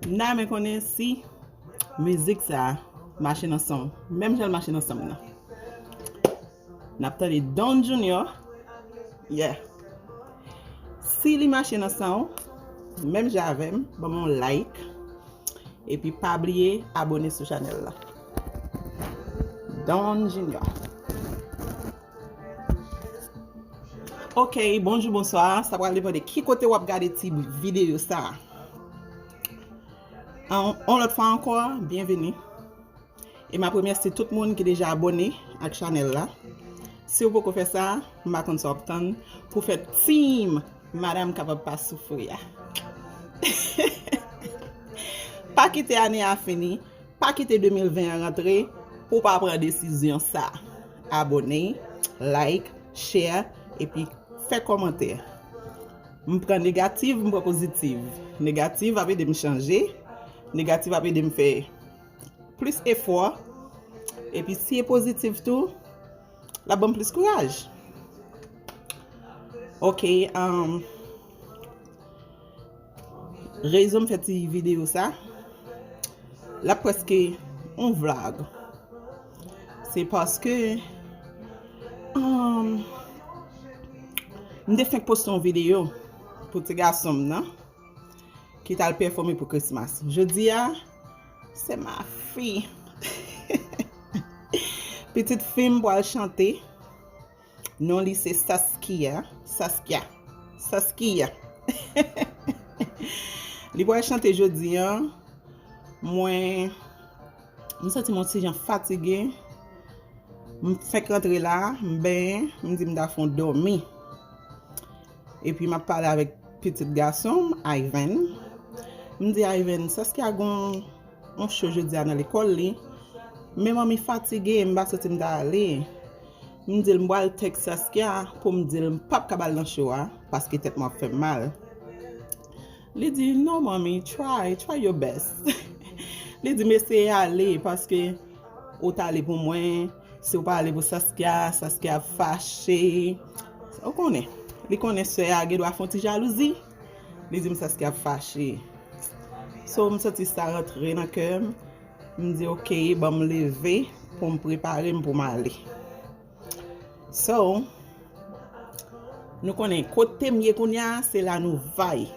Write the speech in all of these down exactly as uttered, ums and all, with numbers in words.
M ta renmen konnen si mizik sa a mache nan san w, menm jan l mache nan san m nan. N ap tande Don Junior. Yeah. Si li mache nan san w, menm jan avè m, ban m yon like. Epi pa bliye abone sou chanèl la. Don Junior. Ok, bonjou, bonswa. Sa pral depann de ki kote w ap gade ti videyo sa a. An, yon lòt fwa ankò, byenveni. E m ap remèsye tout moun ki deja abone ak chanèl la. Si w poko fè sa, m pa konn sa w ap tann pou fè team Madanm Kapab Pa Soufri a. Pa kite ane a fini, pa kite de mil ven an rantre pou w pa pran desizyon sa. Abone, like, share, epi fè kòmantè. M pran negatif, m pran pozitif. Negatif ap ede m chanje. Negatif ap ede m fè plis efò. Epi si e pozitif tou, l ap ban m plis kouraj. Ok, um, rezon m fè ti videyo sa, l ap prèske yon vlog. Se paske, um, m te fenk poste yon videyo pou ti gason m nan ki t al pèfòme pou Christmas. Jodi a, se ma fi. Pitit fi m pral chante. Non li se Saskia. Saskia. Saskia. Li pral chante jodi a. Mwen, m santi m yon ti jan fatige. M fenk rantre la, m benyen, m di m ta fè yon dòmi. Epi m ap pale avèk pitit gason m, Ivan. M di Ivan, Saskia gon yon cho jodi a nan lekòl li. Men manmi fatige, m pa santi m ta ale. M di l m pral tèks Saskia pou m di l m p ap ka ba l nan cho a, paske tèt mwen ap fè m mal. Li di, "Non, manmi, try, try your best." Li di, "M eseye ale, paske ou t ale pou mwen, si w pa ale pou Saskia, Saskia ap fache." Ou konnen, li konnen sè a gen dwa fè yon ti jalouzi. Li di m Saskia ap fache. So, m santi sa rantre nan kè m. M di, "Ok, ban m leve pou m prepare m pou m ale." So, nou konnen kote m ye kounye a, se la nou vay.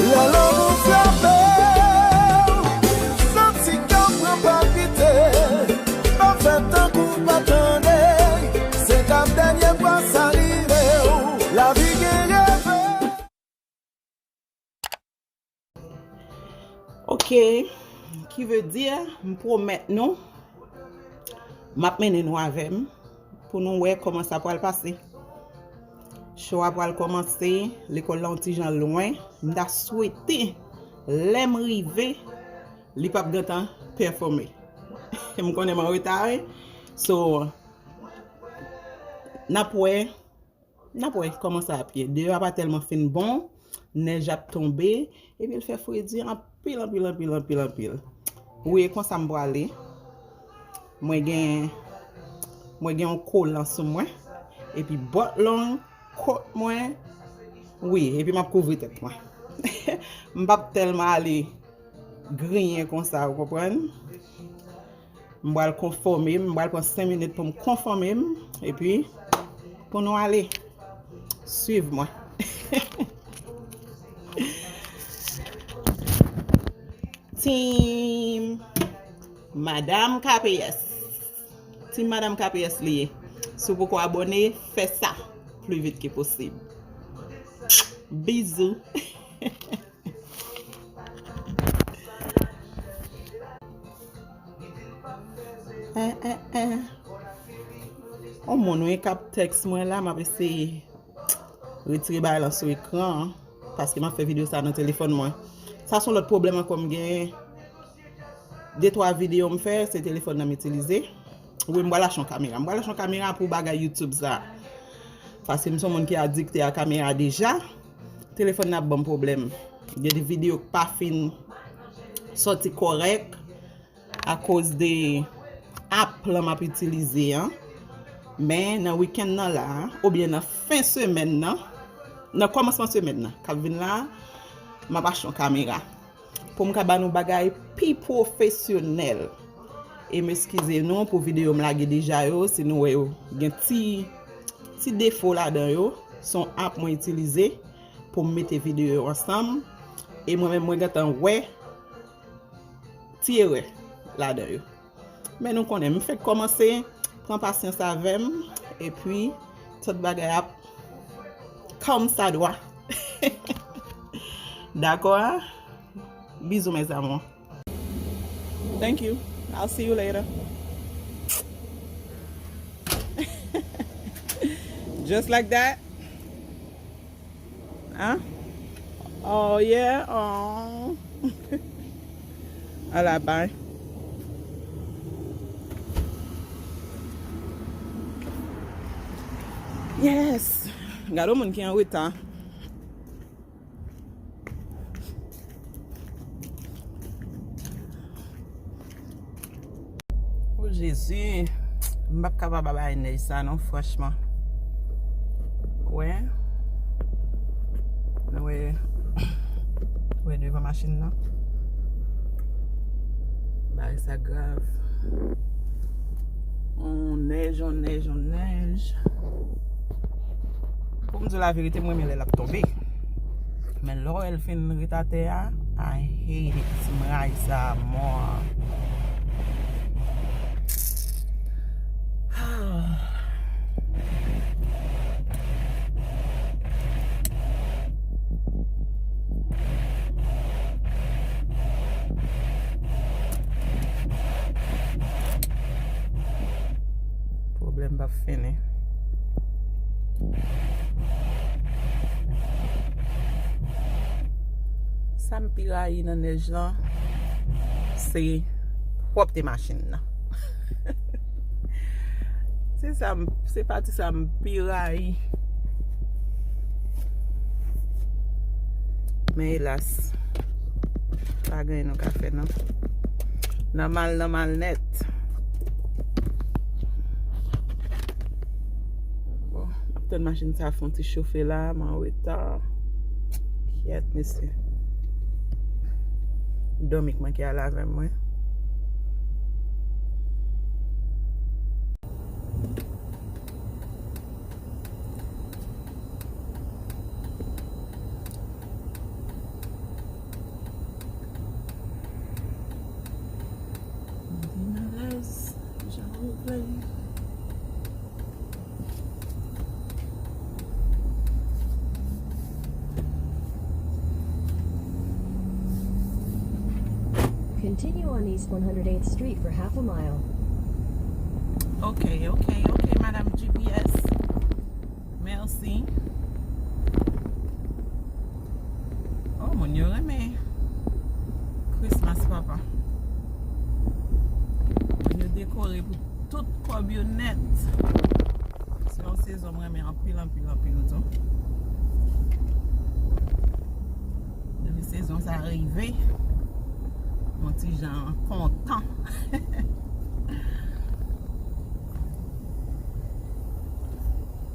Lè lanmou frape w, santi kè w pran palpite, pa fè tankou w pa tande, se t ap dènye fwa sa rive w, lavi gen reve. Ok, ki vle di, m pwomèt nou, m ap mennen nou avè m pou nou wè kòman sa pral pase. Cho a pral kòmanse, lekòl la yon ti jan lwen. M ta swete, lè m rive, li p ap gentan pèfòme. M konnen m an reta, wi. So, n ap wè. N ap wè kòman sa ap ye. Deyò a pa tèlman fin bon, nèj ap tonbe, epi l fè fredi anpil, anpil, anpil, anpil, anpil. Wi, e konsa m prale. Mwen gen, mwen gen yon kolan sou mwen, epi bòt long kot mwen. Wi, epi m ap kouvri tèt mwen. M p ap tèlman ale griyen konsa, ou konprann? M pral konfòme m, m pral pran senk minit pou m konfòme m, epi pou nou ale. Swiv mwen. Team Madam K P S. Team Madam K P S li ye. Si w poko abòne, fè sa pli vit ke posib. Bizou. Eh, eh, eh. On moun wi k ap tèks mwen la, m ap eseye retire bagay lan sou ekran an, paske m ap fè videyo sa nan telefòn mwen. Sa se yon lòt pwoblèm ankò m genyen. De twa videyo m fè, se telefòn nan m itilize. Wi, m pral achte yon kamera. M pral achte yon kamera pou bagay YouTube sa. Paske m se yon moun ki adikte a kamera deja. Telefòn nan ap ban m pwoblèm. Gen de videyo k pa fin sòti kòrèk akoz de app lan m ap itilize an. Men nan wikenn nan la, oubyen nan fen semèn nan, nan kòmansman semèn nan k ap vin la, m ap achte yon kamera. pou m ka ba nou bagay pi pwofesyonèl. E m eskize nou pou videyo m lage deja yo, si nou wè yo gen ti, ti defo ladan yo, se yon app mwen itilize pou m mete videyo yo ansanm. E mwen menm, mwen gentan wè ti erè ladan yo. Men nou konnen, m fèk kòmanse, pran pasyans avè m, epi tout bagay ap comme ça doit. Dakò, a? Bizou, mes amours. Thank you. I'll see you later. Just like that. Hein? Oh, yeah. Oh. Ala bay. Yes. Gade moun ki an reta. O Jezi, m p ap kapab a bay nèj sa non, franchman. Wè. Nou wè, wè devan machin nan. Bagay sa grav. On nèj, on nèj, on nèj. Pou m di w laverite, m renmen lè l ap tonbe. Men lè w wè l fin ret atè a, I hate it. M rayi sa a mò. Pwoblèm p ap fini. Sa m pi rayi nan nèj lan, se pwòpte machin nan. Se sa m, se pati sa m pi rayi. Men elas, pa gen anyen nou ka fè non. Nòmal, nòmal nèt. Bon, m ap tann machin sa fè yon ti chofe la, m an reta. Kyèt, mesye. Dòmi k manke al avè m, wi. Mwen te alèz, jan ou vle. Continue on East one hundred eighth Street for half a mile. Ok, ok, ok, Madam G P S. Mèsi. Oh, moun yo renmen Christmas, papa. Moun yo dekore pou tout kòb yo nèt. Se yon sezon m renmen anpil, anpil, anpil tou. Depi sezon sa rive, yon ti jan kontan.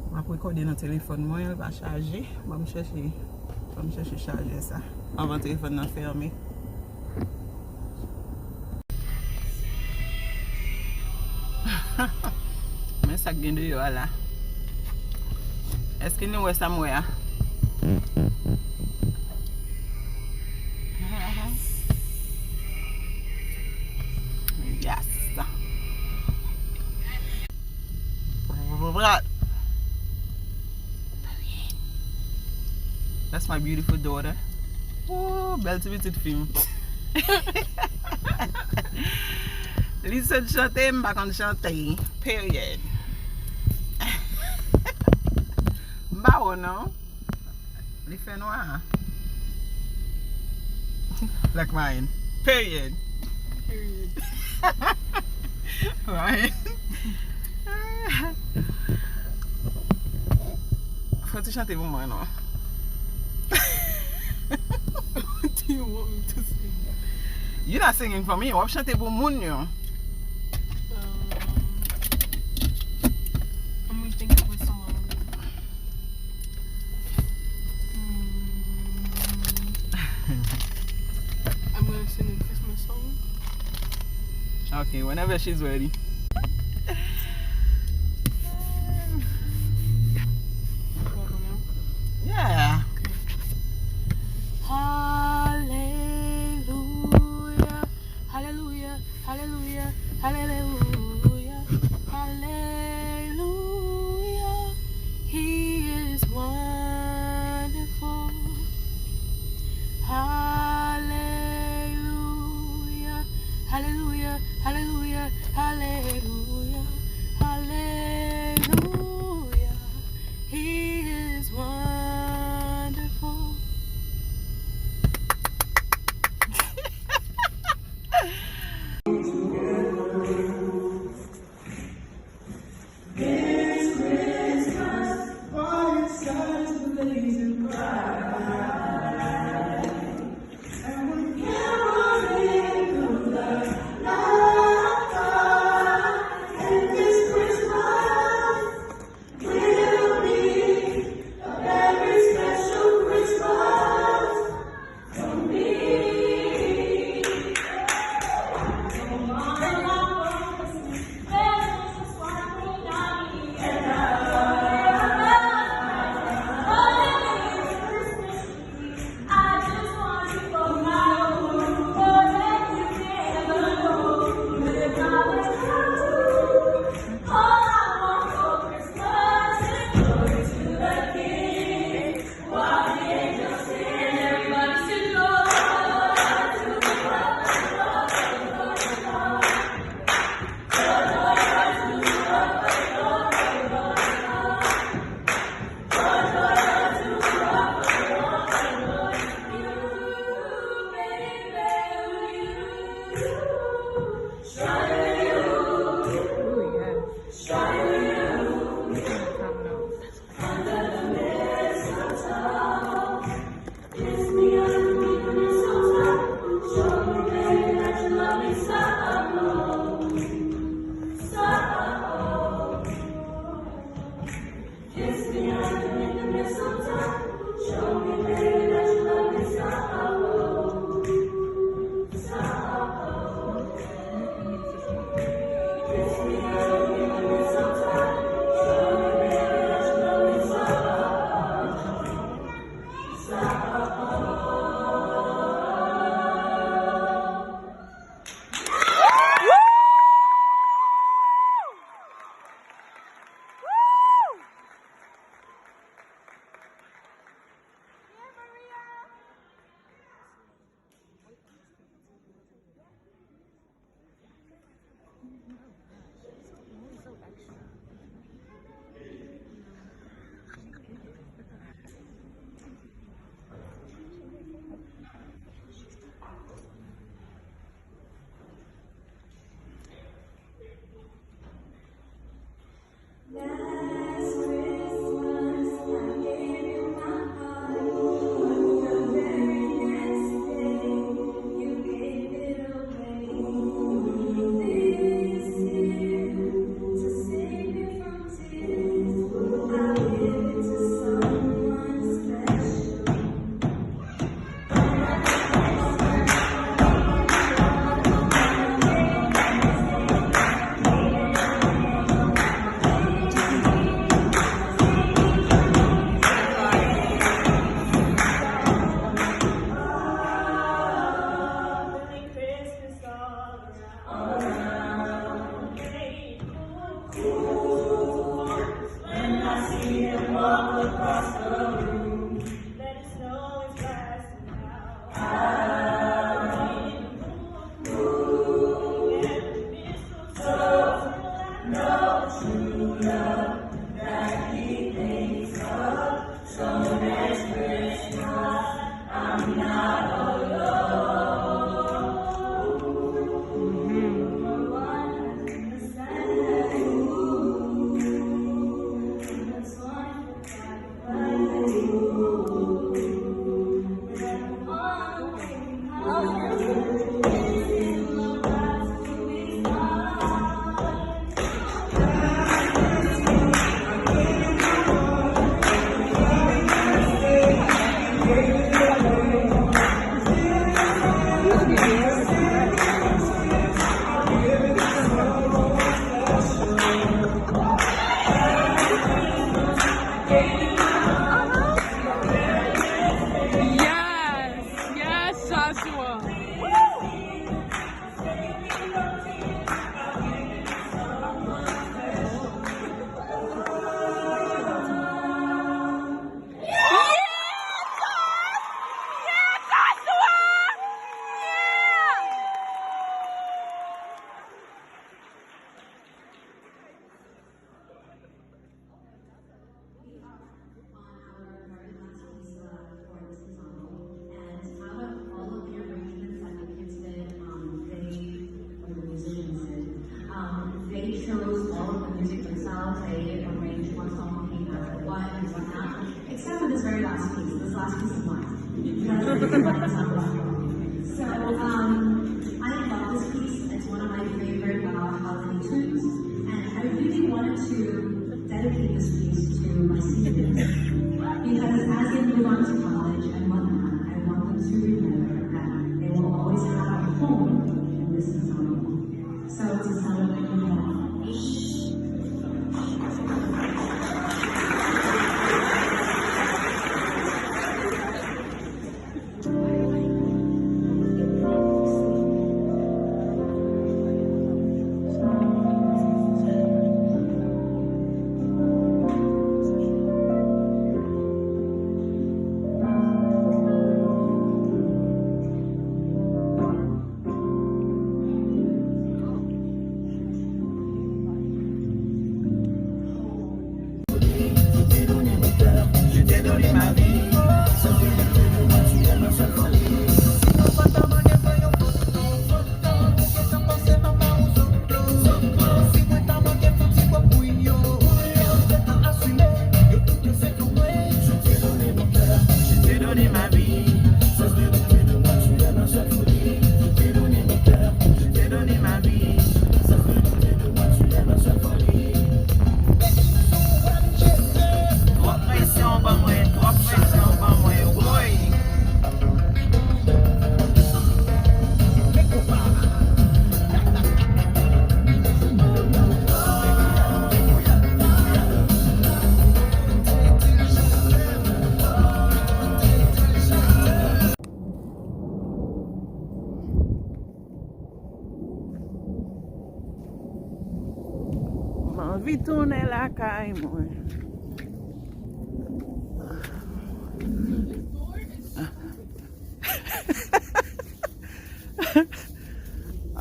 M ap rekòde nan telefòn mwen, l pa chaje. Ban m chèche, ban m chèche chajè sa anvan telefòn nan fèmen. Men sa k gen deyò a la. Èske nou wè sa m wè a? Yes. That's my beautiful daughter. Ooh, bèl ti pitit fi m. Li sot chante, m pa konn chante. Period. M pa wè non. Li fè nwa. Like mine. Period. Period. Right. Fò ti chante pou mwen non. What do you want me to sing? You not singing for me. W ap chante pou moun yo. Um, I'm gonna think of a song. Mm. I'm gonna Okay, whenever she's ready. Yeah. Hallelujah, hallelujah, hallelujah, hallelujah, hallelujah. He is wonderful. Hallelujah, hallelujah, hallelujah, hallelujah, hallelujah. He is wonderful. So, um, I love this piece. It's one of my favorite, uh, holiday tunes, and I really wanted to dedicate this piece to my seniors, because as they move on to college and whatnot, I want them to remember that they will always have a home in this ensemble. So, to celebrate you all. Twòp presyon ban mwen, twòp presyon ban mwen, woy. M anvi tounen lakay mwen.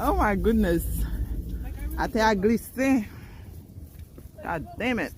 Oh my goodness. Atè a glise. God damn it.